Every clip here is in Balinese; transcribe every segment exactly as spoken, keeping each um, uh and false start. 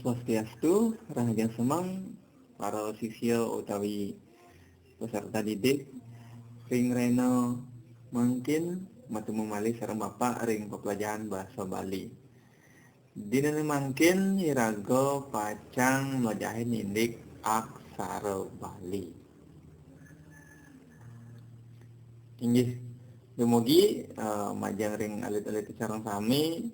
Swastiastu, rahajeng semeng para sisya utawi peserta didik. Ring rena mangkin matemu malih sareng Bapak ring pepelajahan basa Bali. Dinane mangkin iraga pacang mlajahin indik aksara Bali. Inggih, dumugi, eh, majeng ring alit-alit sareng sami,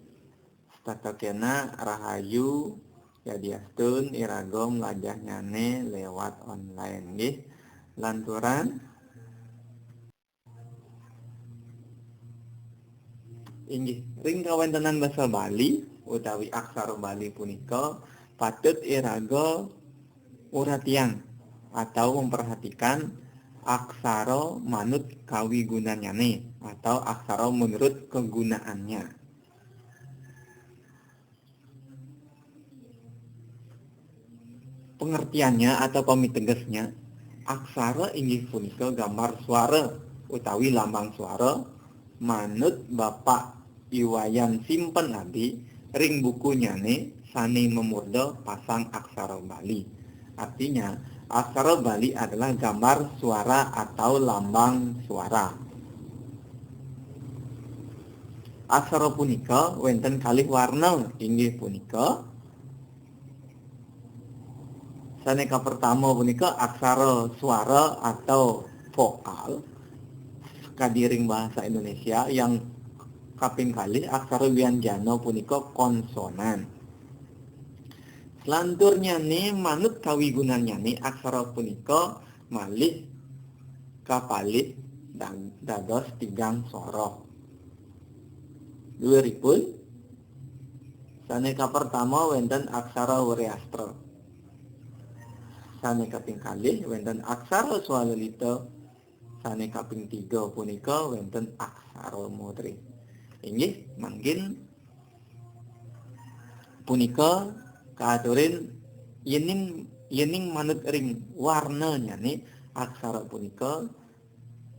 setata kena rahayu, yadiastun iraga mlajahnyane lewat online, nggih. Lanturang, inggih, ring kawentenan basa Bali utawi aksara Bali punika patut iraga uratian atau memperhatikan aksara manut kawigunannyane atau aksara menurut kegunaannya. Pengertiannya atau pamitegesnya, aksara inggih punika gambar suara utawi lambang suara manut Bapak I Wayan Simpen Adi ring bukunyane sane mamurda Pasang Aksara Bali. Artinya, aksara Bali adalah gambar suara atau lambang suara. Aksara punika wenten kalih warna, inggih punika sane kapertama punika aksara suara atau vokal, kadi ring bahasa Indonesia, yang kaping kalih aksara wianjana punika konsonan. Selanturnyane manut kawigunannyane aksara punika malih kapalih dag-, dados tigang soroh. Luiripun, sane kapertama wenten aksara Wreastra. Sane kaping kalih wenten aksara Swalalita. Sane kaping tiga punika wenten aksara Modre. Inggih, mangkin punika kaaturin yening, yening manut ring warnanyane aksara punika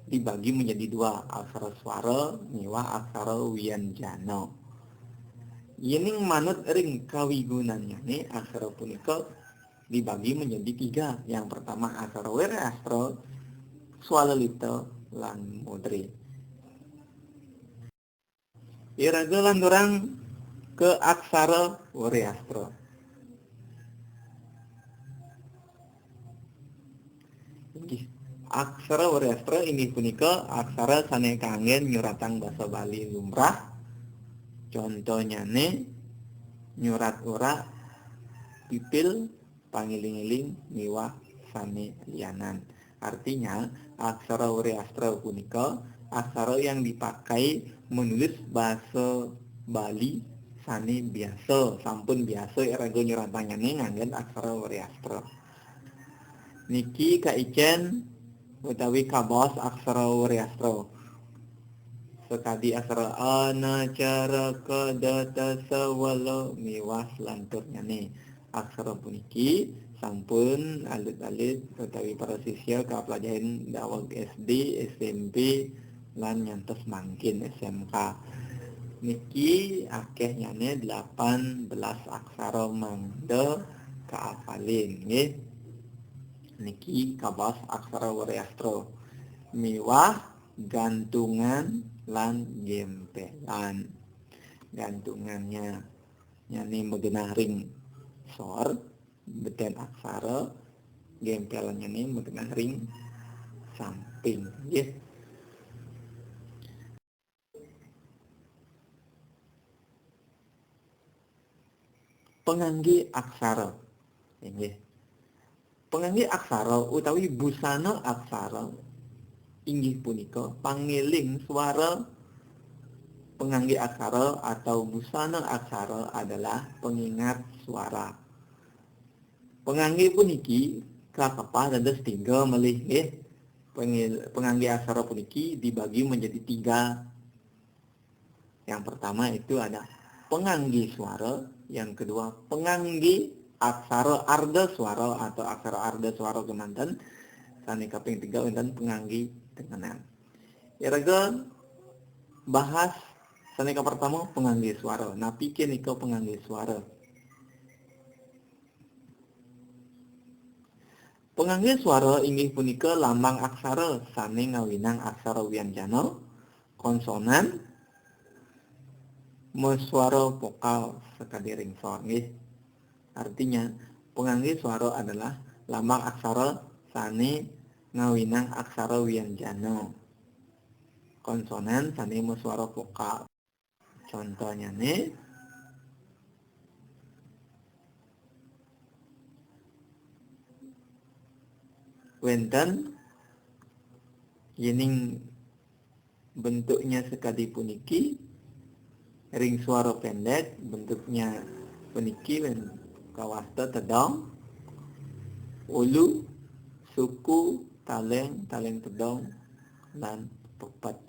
dibagi menjadi dua, aksara suara miwah aksara wianjana. Yening manut ring kawigunannyane aksara punika dibagi menjadi tiga. Yang pertama aksara Wreastra, Swalalita, lan Modre. Iraga lanturang ke aksara Wreastra. Inggih. Aksara Wreastra inggih punika aksara sane kanggen nyuratang basa Bali lumrah. Contonyane, nyurat urak, pipil, pangiling-iling, miwah sane lianan. Artinya, aksara Wreastra punika aksara yang dipakai menulis basa Bali sane biasa, sampun biasa iraga nyuratannyane nganggen aksara Wreastra. Niki kaicen utawi kabaos aksara Wreastra. Sakadi aksara anacaraka datasawala miwah selanturnyane. Aksara puniki sampun alit-alit utawi para sisya kaplajahin daweg S D, S M P, lan nyantos mangkin S M K. Niki akehnyane delapan belas aksara, mangda kaapalin, nggih. Niki kabaos aksara Wreastra miwah gantungan lan gempelan. Gantungannya nyane magenah ring sor, beden aksara, gempelannyane magenah ring samping, nggih. Pangangge aksara. Inggih. Pangangge aksara utawi busana aksara inggih punika pangeling suara. Pangangge aksara atau busana aksara adalah pengingat suara. Pangangge puniki kakepah dados tiga malih, nggih. Pangil-, pangangge aksara puniki dibagi menjadi tiga. Yang pertama itu ada pangangge suara, yang kedua pangangge aksara arda suara atau aksara arda suara kemanten, sane kaping tiga wenten pangangge tengenan. Iraga bahas sane kapertama pangangge suara. Napike nika pangangge suara? Pangangge suara inggih punika lambang aksara sane ngawinang aksara wianjana, konsonan, maswara vokal sakadi ring sor, nggih. Artinya, pangangge suara adalah lambang aksara sane ngawinang aksara wianjana, konsonan sane maswara vokal. Contohnyane, wenten yening bentuknya sakadi puniki, ring suara pendek, bentuknya puniki, wen-, kawasta tedong, ulu, suku, taleng, taleng tedong, lan pepet.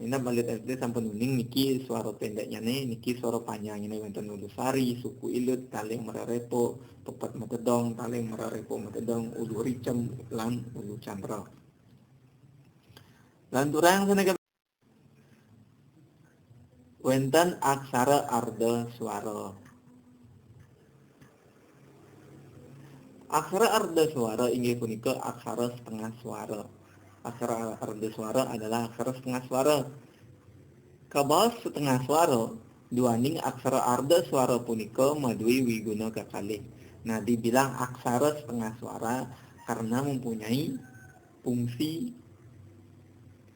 Inggih, alit-alit sampun uning niki suara pendeknyane, niki suara panjangnyane wenten ulu sari, suku ilut, taleng mararepa, pepet matedong, taleng mararepa matedong, ulu ricem, lan ulu candra. Lanturang sane ka-, wenten aksara arda suara. Aksara arda suara inggih punika aksara setengah suara. Aksara arda suara adalah aksara setengah suara. Kabaos setengah suara, duaning aksara arda suara punika madue wiguna kakalih. Nah, dibilang aksara setengah suara karena mempunyai fungsi,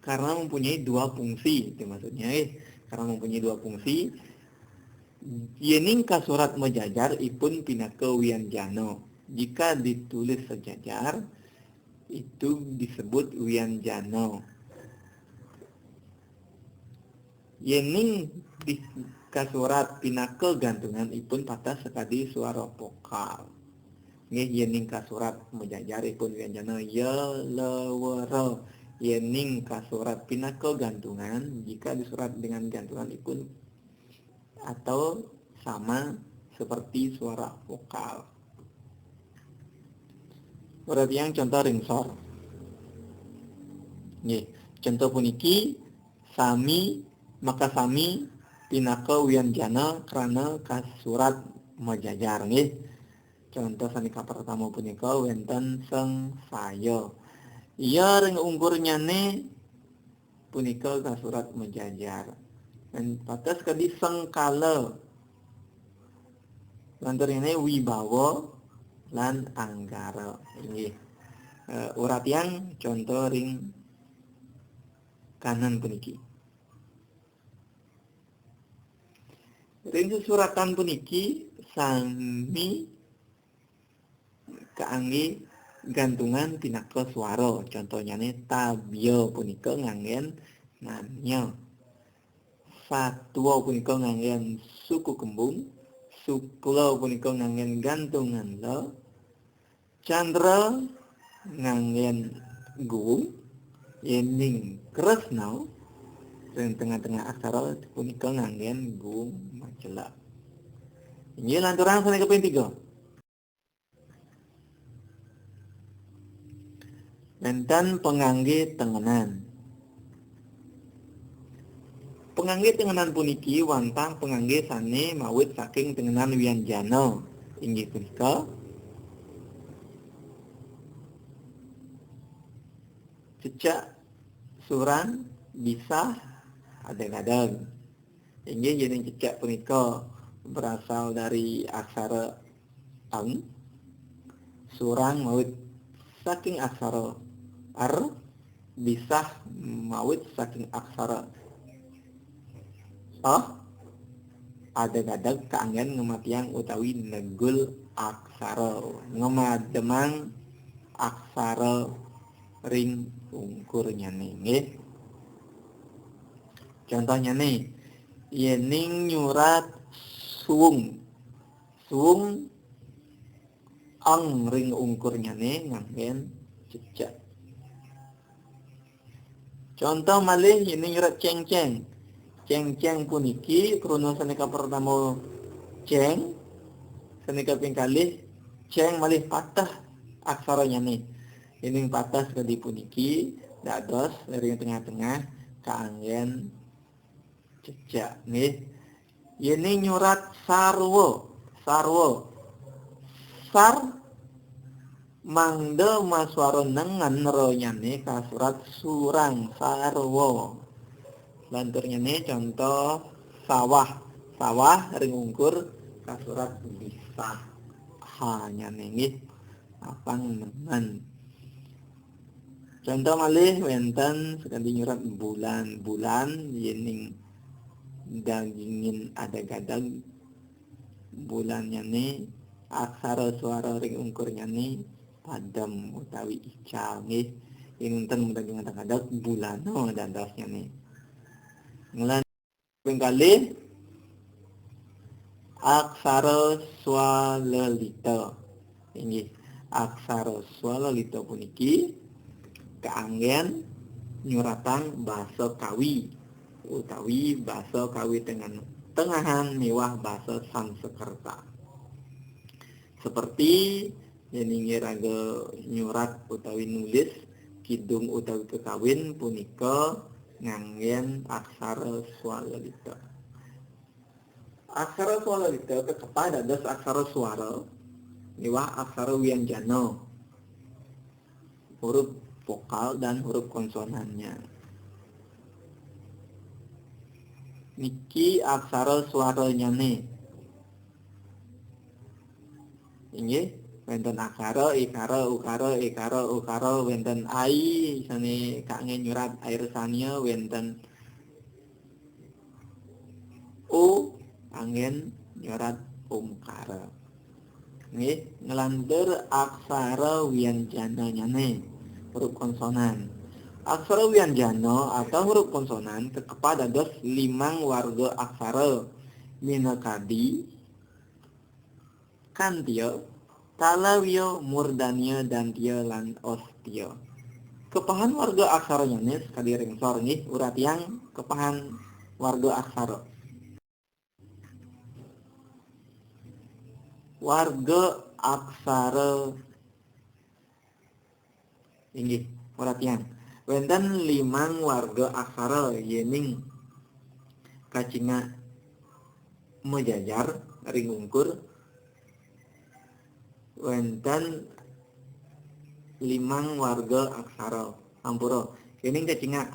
karena mempunyai dua fungsi, itu maksudnya, eh, karena mempunyai dua fungsi, yening kasurat majajar ipun pinaka wianjana. Jika ditulis sejajar, itu disebut wianjana. Yening di-, kasurat pinaka gantungan ipun pateh sakadi suara vokal. Nggih, yening kasurat majajar ipun wianjana ya, la, wa, ra. Yening kasurat pinaka gantungan, jika disurat dengan gantungan ipun atau sama seperti suara vokal. Para tiyang, contoh ring sor. Nggih, contoh puniki sami, makasami pinaka wianjana krana kasurat majajar, nggih. Contoh sane kapertama punika wenten sengsaya. Iya ring ungkurnyane punika kasurat majajar. Lan pateh sakadi sengkala. Lanturnyane wibawa lan anggara. Inggih. Eh, uratian contoh ring kanan puniki. Ring sesuratan puniki sami kaangge gantungan pinaka suara. Contohnyane, tabya punika nganggen nganya. Satua punika nganggen suku kembung. Sukla punika nganggen gantungan la. Candra nganggen guwung. Yening kresna ring tengah-tengah aksara punika nganggen guwung macela. Inggih, lanturang sane kaping tiga. Wenten pangangge tengenan. Pangangge tengenan puniki wantah pangangge sane mawit saking tengenan wianjana, inggih punika cecek, surang, bisah, adeg-adeg. Inggih, yening cecek punika berasal dari aksara eng, surang mawit saking aksara er, bisah mawit saking aksara eh, adeg-adeg kaanggen ngamatiang utawi negul aksara, ngamademang aksara ring ungkurnyane, nggih. Contohnyane, yening nyurat suwung, suwung eng ring ungkurnyane nganggen cecek. Contoh malih, yening nyurat cengceng. Cengceng puniki kruna sane kapertama ceng, sane kaping kalih ceng malih pateh aksaranyane. Yening pateh sakadi puniki, dados ring tengah-tengah kaanggen cecek, nggih. Yening nyurat sarwa, sarwa. Sar Mangda maswara nengen ra nyane kasurat surang sarwa. Lanturnyane contoh sawah. Sawah ring ungkur kasurat bisah. Ha nyane nggih. Apang nengen. Contoh malih wenten sakadi nyurat bulan. Bulan yening dagingin adeg-adeg, bulannyane aksara swara ring ungkurnyane padem utawi ical nggih. Yen wenten daging adeg-adeg, bulana dadosnyane. Nglan ping kalih, aksara swalalita. Inggih, aksara swalalita puniki kaanggen nyuratang basa Kawi utawi basa Kawi Tengen-, Tengahan miwah basa Sanskerta. Seperti yen inggih raga nyurat utawi nulis kidung utawi kekawin punika nganggen aksara swalalita. Aksara swalalita kakepah dados aksara swara miwah aksara wianjana, huruf vokal dan huruf konsonannya. Niki aksara swaranyane. Inggih, wenten akara, ikara, ukara, ekara, ukara, wenten ai, sane kangge nyurat air sania, wenten o, anggen nyurat omkara. Nggih, nglantur aksara wianjananyane, huruf konsonan. Aksara wianjana atau huruf konsonan kakepah dados limang warga aksara, minakadi, kantia, talawia, murdania, dantia, lan ostia. Kepahan warga aksaranyane sakadi ring sor nggih, uratiang kepahan warga aksara. Warga aksara. Inggih, perhatian. Wenten limang warga aksara yening kacingak majajar ring ungkur, wenten limang warga aksara. Ampura, yening kacingak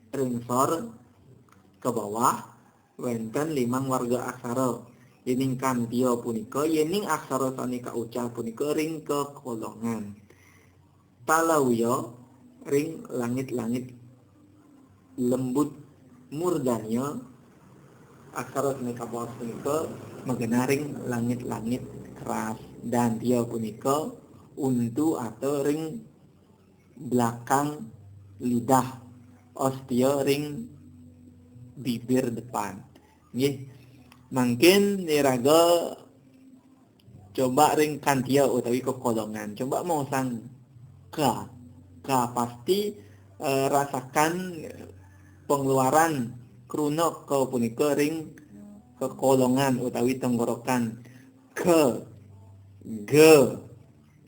ring sor ke bawah, wenten limang warga aksara. Yening kantia punika, yening aksara sane kaucap punika ring kekolongan. Talawia ring langit-langit lembut, murdania, aksara sane kabaos punika magenah ring langit-langit keras. Dantia punika untu atau ring belakang lidah, ostia ring bibir depan. Nggih. Mangkin iraga coba ring kantia utawi kekolongan. Coba maosang ka. Ka pasti, eh, rasakan pengeluaran kruna ka punika ring kekolongan utawi tenggorokan. Ke, ge,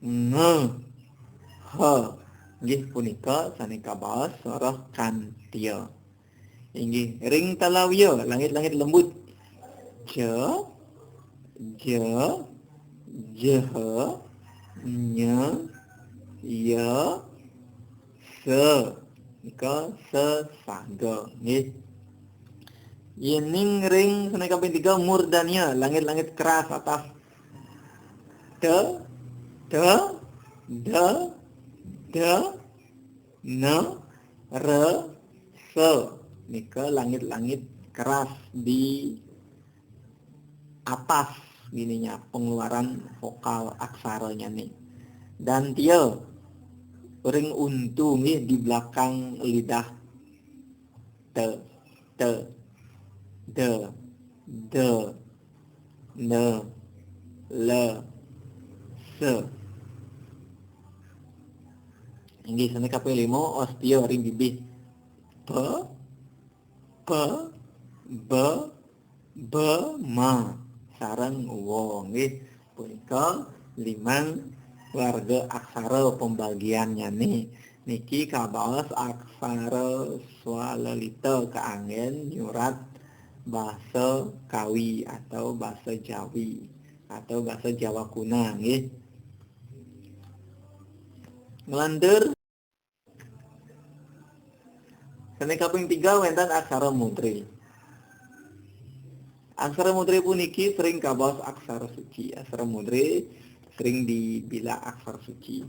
nge, he. Nggih punika sane kabaos soroh kantia. Inggih, ring talawia, langit-langit lembut. Ce, je, jehe, nye, ye, se. Nika sesaga, nggih. Yening ring sane kaping tiga murdania, langit-langit keras atas. Te, te, de, de, ne, re, se. Nika langit-langit keras di atas gininya pengeluaran vokal aksaranya nih. Dantia ring untu nggih di belakang lidah. Te, te, de, de, ne, le, se. Inggih sane kaping lima, ostia ring bibih. Pe, pe, be, be, ma, sareng wa. Nggih, punika limang warga aksara pembagiannyane. Niki kabaos aksara swalalita kaanggen nyurat basa Kawi atau basa Jawi atau basa Jawa Kuna, nggih. Nglantur. Sané kaping tiga wénten aksara mudra. Aksara mudra puniki sering kabaos aksara suci. Aksara mudra sering dibilang aksara suci.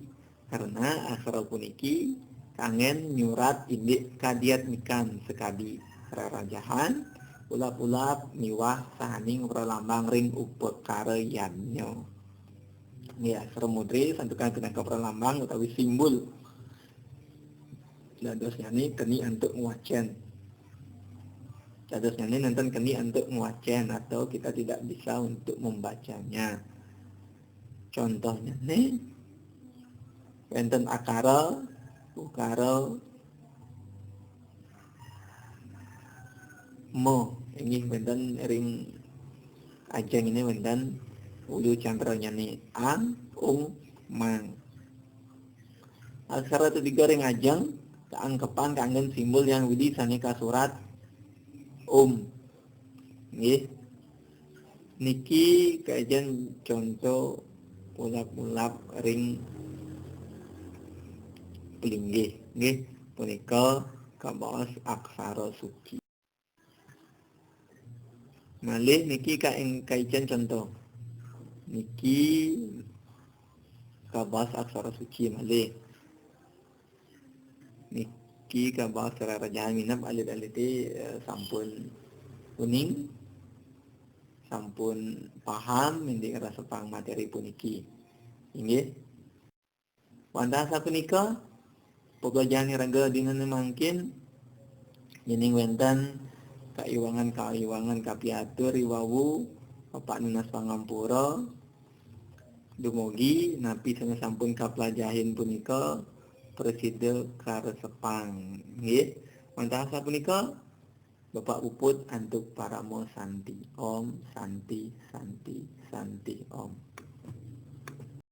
Karena aksara puniki kanggén nyurat indik kadiatmikan sakadi rarajahan, ulap-ulap miwah sahaning pralambang ring upakara yadnya. Ya, aksara mudra santukan pinaka pralambang utawi simbol. Dadosnyané keni antuk ngwacén. Dadosnyané nénten keni antuk ngwacén atau kita tidak bisa untuk membacanya. Contohnyané wénten akara, ukara, ma. Inggih wénten ring ajeng ini wénten ulu cantranyané ang, ung, mang. Aksara tetiga ring ajeng kaangkepan kanggén simbol Hyang Widhi sané kasurat om. Nggih. Niki kajén conto ulap-ulap ring plinggih, nggih, punika kabaos aksara suci. Malih niki ka ing kajén conto. Niki kabaos aksara suci malih. Niki kabaos rarajahan minab alit-alité, eh, sampun uning, sampun paham indik resepang materi puniki. Inggih. Wantah sapunika, pelajaran iraga dinané mangkin, yéning wénten kaiwangan-kaiwangan kapiatur i wau, Bapak nunas pangampura. Dumugi napi sané sampun kaplajahin punika prasida karesepang, nggih. Wantah sapunika, Bapak puput antuk parama santi. Om Santi, Santi, Santi, Om.